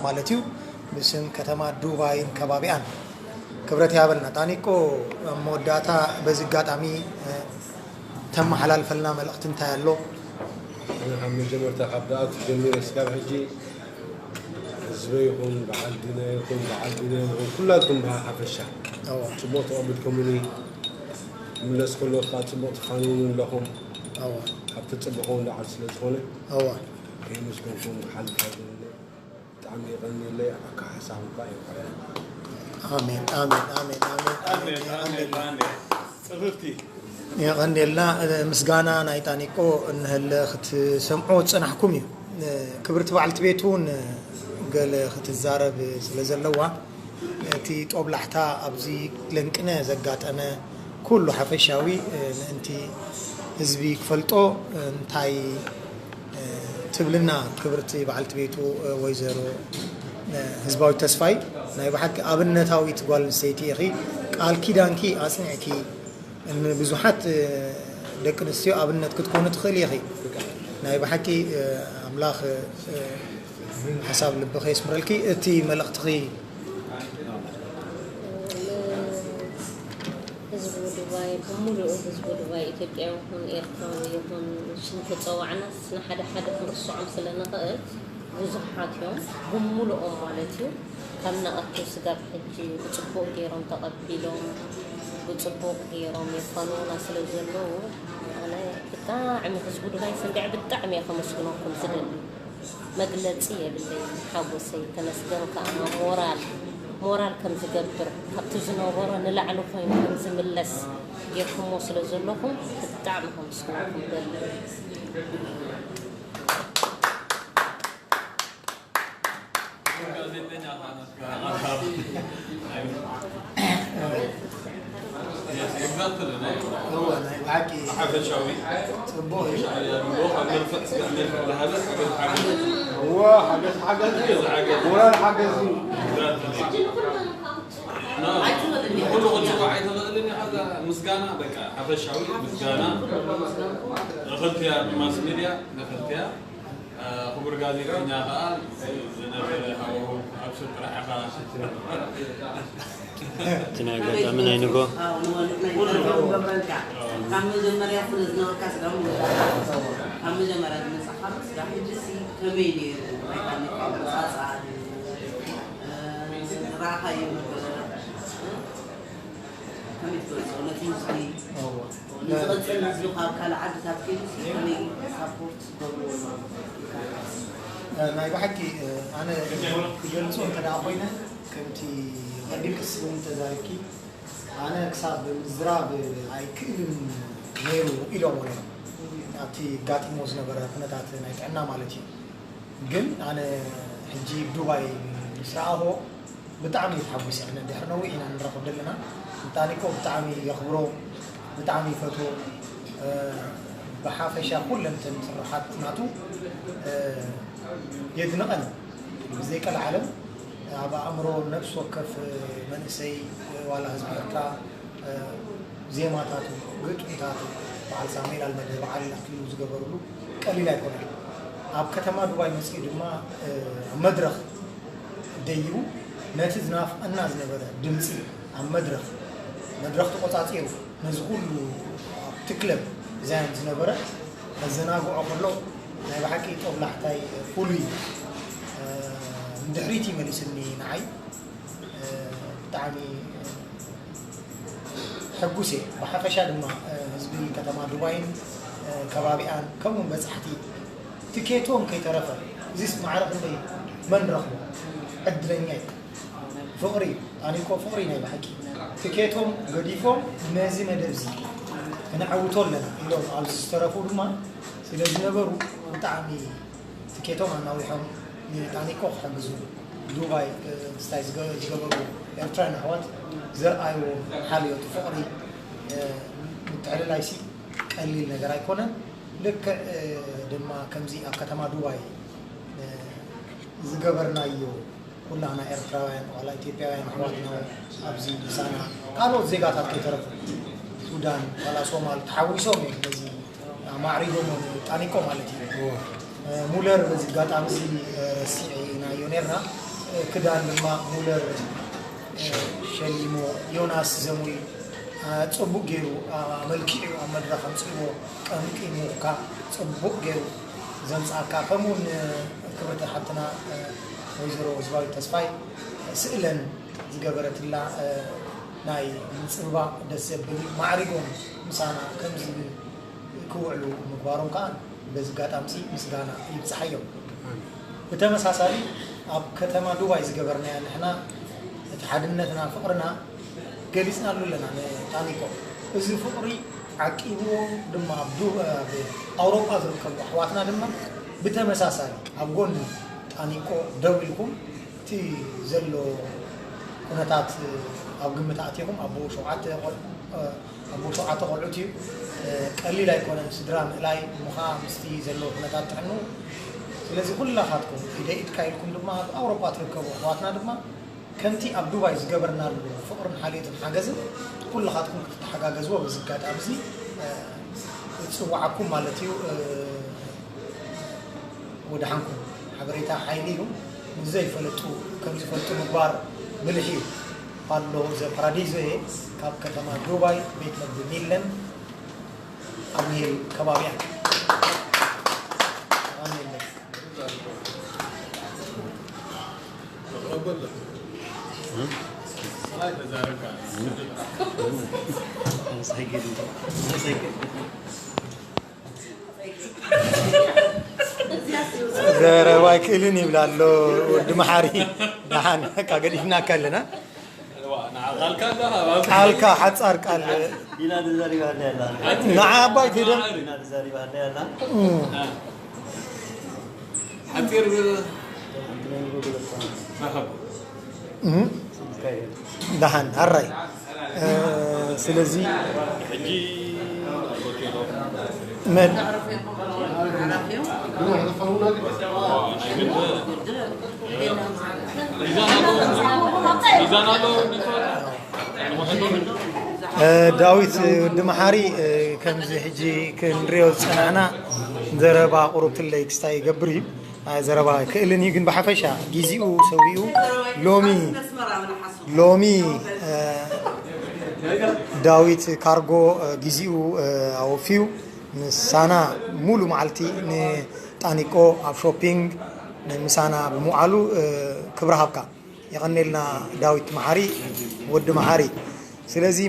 ማለት እዩ። ብስም ከተማ ዱባይን ከባቢኣን ክብረት ይሃበልና። ጣኒቆ፣ ኣብ መወዳእታ በዚ ኣጋጣሚ፣ እ፣ ተመሓላልፈልና መልእኽቲ እንታይ ኣሎ? ኣነ ካብ መጀመርታ ካብ ደኣቱ ጀሚረ እስካብ ሕጂ ህዝበይ ይኹን በዓል ዲና ይኹን በዓል ቢንያም ይኹን ኩላትኩም ብሓፈሻ እወ። ጽቡቕ ተቐቢልኩምኒ። ምለስ ከሎ ከዓ ጽቡቕ ትፋንውኒ ኣለኹም። እወ። ካብቲ ጽቡቕ እውን ደዓል ስለ ዝኾነ እወ። ከየመስገንኩም ክሓልፍ ኣይደልን። ብጣዕሚ የቐንየለይ። ኣካ ሓሳብ እኳ የውዕል። ኣሜን፣ ኣሜን፣ ኣሜን፣ ኣሜን፣ ኣሜን፣ ኣሜን። ጽፍፍቲ የቐንየልና። እ፣ ምስጋና ናይ ጣኒቆ እንሀለ ክትሰምዑ ዝጸናሕኩም እዩ። እ፣ ክብርቲ በዓልቲ ቤት እውን፣ እ፣ ገለ ክትዛረብ ስለ ዘለዋ፣ እቲ ጦብላሕታ ኣብዚ ለንቅነ ዘጋጠመ ኩሉ ሓፈሻዊ፣ እ፣ ምእንቲ ህዝቢ ክፈልጦ፣ እ፣ እንታይ፣ እ፣ ትብልና ክብርቲ በዓልቲ ቤቱ፣ እ፣ ወይዘሮ፣ እ፣ ህዝባዊት ተስፋይ? ናይ ብሓቂ ኣብነታዊት ጓል ኣንስተይቲ ኢኺ። ቃል ኪዳንኪ ኣጽኒዕኪ ንብዙሓት፣ እ፣ ደቂ ኣንስትዮ ኣብነት ክትኮኑ ትኽእሊ ኢኺ። ናይ ብሓቂ፣ እ፣ ኣምላኽ፣ እ፣ ሓሳብ ልብኺ የስምረልኪ። እቲ መልእኽትኺ ህዝቡ ዱባይ፣ ብምሉኡ ህዝቡ ዱባይ፣ ኢትዮጵያዊ ይኹን ኤርትራዊ ይኹን፣ ሽም ተጸዋዕናስ ንሓደ ሓደ ክንርስዖም ስለ ንኽእል ብዙሓት እዮም። ብምሉኦም ማለት እዩ። ካብ ንኣቱ ስጋብ ሕጂ ብጽቡቕ ገይሮም ተቐቢሎም፣ ብጽቡቕ ገይሮም የፋንዉና ስለ ዘለዉ፣ ኣነ ብጣዕሚ ህዝቡ ዱባይ ሰንቢዐ ብጣዕሚ እየ ከመስግነኩም ዝደሊ። መግለጺ የብለይን ሓጎሰይ። ተመስገን ከኣ ሞራል ሞራል ከም ዝገብር፣ ካብቲ ዝነበሮ ንላዕሊ ኮይኑ ከም ዝምለስ ጌርኩሞ ስለ ዘለኹም ብጣዕሚ ከመስግነኩም እደሊ። እወ፣ ናይ ብሓቂ ጽቡቕ እዩ። እወ፣ ሓገዝ ሓገዝ እዩ። ሞራል ሓገዝ እዩ። ኩሉ ክትፅዋዕ ኣይትኽእልን ኢኻ። እዛ ምስጋና በቃ ሓፈሻዊ ምስጋና ንኽልቲኣ ብማስ ሚድያ ንኽልቲኣ። ክቡር ጋዜጠኛ ከዓ ዝነበረ ሃዋሁ ኣብ ስርጥራሕ ኢኻ። እቲ ናይ ኣጋጣሚ ናይ ንጎ ካብ መጀመርያ ስለ ዝነበርካ ስለ ካብ መጀመርያ ዝመፃኻ ስራሕ ሕጂ ሲ ከመይ ነይሩ? ናይ ጣኒቆ ኣመፃፅኣ ድዩ? ረኣኻዮ ነበረ? ከመይ ትገልፆ ነቲ ህዝቢ? ንዝቐፅል ህዝቢ ካብ ካልእ ዓድታት ከይዱ ሲ ከመይ ሳፖርት ዝገብርዎ ኣለዉ? ናይ ብሓቂ ኣነ ክገልፆ እንተ ደኣ ኮይነ ከምቲ ቀዲምኪ ስም ተዛሪብኪ ኣነ ክሳብ ምዝራብ ኣይክእልን ነይሩ ኢሎሞ ነይሮም። ኣብቲ ኣጋጢሞ ዝነበረ ኩነታት ናይ ጥዕና ማለት እዩ። ግን ኣነ ሕጂ ዱባይ ምስ ረኣኹ ብጣዕሚ እየ ተሓጒሰ። ኣነ ድሕሪ ነዊሕ ኢና ንራኸብ ዘለና። ንጣኒቆ ብጣዕሚ የኽብሮ፣ ብጣዕሚ ይፈትዎ። ብሓፈሻ ኩለን እተን ስርሓት ናቱ የድንቐን። ብዘይቀልዓለም ኣብ ኣእምሮ ነብሲ ወከፍ መንእሰይ ዋላ ህዝቢ ኤርትራ ዜማታቱ፣ ግጥምታቱ፣ በዓል ሳሙኤል ኣልመደ፣ በዓል ኣክሊሉ ዝገበርሉ ቀሊል ኣይኮነን። ኣብ ከተማ ዱባይ መጺኡ ድማ ኣብ መድረኽ ደይቡ ነቲ ዝናፍቐና ዝነበረ ድምጺ ኣብ መድረኽ መድረኽ ተቖጻጺሩ ነዚ ኩሉ ኣብቲ ክለብ ዛያን ዝነበረ ከዘናግዖ ከሎ ናይ ብሓቂ ጦብላሕታይ ፍሉይ ንድሕሪት ይመሊስኒ ንዓይ። ብጣዕሚ ሕጉስ እየ። ብሓፈሻ ድማ ህዝቢ ከተማ ዱባይን ከባቢኣን ከምኡውን በፃሕቲ ትኬቶም ከይተረፈ እዚስ ማዕረ ክንደይ መን ረኽቦ ዕድለኛ እዩ። ፍቕሪ ኣነ እኮ ፍቕሪ ናይ ብሓቂ ትኬቶም ገዲፎም ነዚ መደብ እዚ ክነዐውቶ ኣለና ኢሎም ኣብዚ ዝተረፉ ድማ ስለ ዝነበሩ ብጣዕሚ ትኬቶም ኣናዊሖም ንጣኒቆ ክሕግዙ ዱባይ ክስታይ ዝገበሩ ኤርትራውያን ኣሕዋት ዘርኣይዎ ሓልዮት ፍቕሪ ምትሕልላይሲ ቀሊል ነገር ኣይኮነን። ልክዕ ድማ ከምዚ ኣብ ከተማ ዱባይ ዝገበርናዮ ኩላና ኤርትራውያን ዋላ ኢትዮጵያውያን ኣሕዋትና ኣብዚ ምሳና ካልኦት ዜጋታት ከይተረፉ ሱዳን ዋላ ሶማል ተሓዊሶም እዮም ነዚ ኣማዕሪጎሞ ንጣኒቆ ማለት እዩ። ሙለር በዚ ኣጋጣሚ እዚ ረሲዕናዮ ነርና። ክዳን ድማ ሙለር ሸሊሞ፣ ዮናስ ዘሙይ ጽቡቕ ገይሩ ኣመልኪዑ ኣብ መድረኽ ኣምፅእዎ፣ ቀምቂሙ፣ ጽቡቕ ገይሩ ዘምፅኣካ። ከምኡ እውን ክብርቲ ሓብትና ወይዘሮ ህዝባዊ ተስፋይ ስእለን ዝገበረትላ ናይ ምፅብባቕ ደስ ዘብል እዩ። ማዕሪጎም ምሳና ከምዚ ክውዕሉ ምግባሮም ከዓ በዚ ኣጋጣሚ ምስጋና ይብፅሓዮም። ብተመሳሳሊ ኣብ ከተማ ዱባይ ዝገበርናያ ንሕና እቲ ሓድነትና ፍቕርና ገሊፅናሉ ኣለና ንጣኒቆ። እዚ ፍቕሪ ዓቂብዎ ድማ ኣብ ዱ- ኣብ ኣውሮጳ ዝርከቡ ኣሕዋትና ድማ ብተመሳሳሊ ኣብ ጎኒ ጣኒቆ ደው ኢልኩም እቲ ዘሎ ኩነታት ኣብ ግምት ኣእቲኹም ኣቦ ሸውዓተ ቆል- ኣቦ ሸውዓተ ቆልዑት እዩ። ቀሊል ኣይኮነን ስድራ ምእላይ እሞ ከዓ ምስቲ ዘሎ ኩነታት ጥዕኑ። ስለዚ ኩላኻትኩም ኢደ ኢድካ ኢልኩም ድማ ኣብ ኣውሮጳ ትርከቡ ኣሕዋትና ድማ ከምቲ ኣብ ዱባይ ዝገበርናሉ ፍቕርን ሓልዮትን ሓገዝን ኩላኻትኩም ክትተሓጋገዝዎ በዚ ኣጋጣሚ እዚ እፅውዓኩም ማለት እዩ። ወደሓንኩም። ሓበሬታ ሓይሊ እዩ። ንዘይፈለጡ ከም ዝፈልጡ ምግባር ብልሒ እዩ። ፓሎ ዘ ፓራዲዞ እየ። ካብ ከተማ ዱባይ፣ ቤት መግቢ ሚለን ኣብ ሜል ከባቢያ። ኣሜን። ዘረባ ኣይክእልን ይብል ኣሎ ወዲ መሓሪ። ደሓን በቃ ገዲፍናካ ኣለና። ቃልካ ሓጻር ቃል ኢና ተዛሪባና ያላ። ንዓ ኣባይ ትደም ኢና ተዛሪባና ያላ። ሓጺር ደሓን ኣራይ። ስለዚ ሕጂ መን ዳዊት ወዲ መሓሪ፣ ከምዚ ሕጂ ክንሪኦ ዝጸናሕና ዘረባ ቁሩብ ትለይ ክስታይ ይገብር እዩ። ዘረባ ክእልን እዩ፣ ግን ብሓፈሻ ግዜኡ ሰዊኡ ሎሚ ሎሚ ዳዊት ካርጎ ግዜኡ ኣወፍዩ ምሳና ሙሉ መዓልቲ ንጣኒቆ ኣብ ሾፒንግ ምሳና ብምውዓሉ ክብሪ ሃብካ። የቐኔልና ዳዊት መሓሪ ወዲ መሓሪ። ስለዚ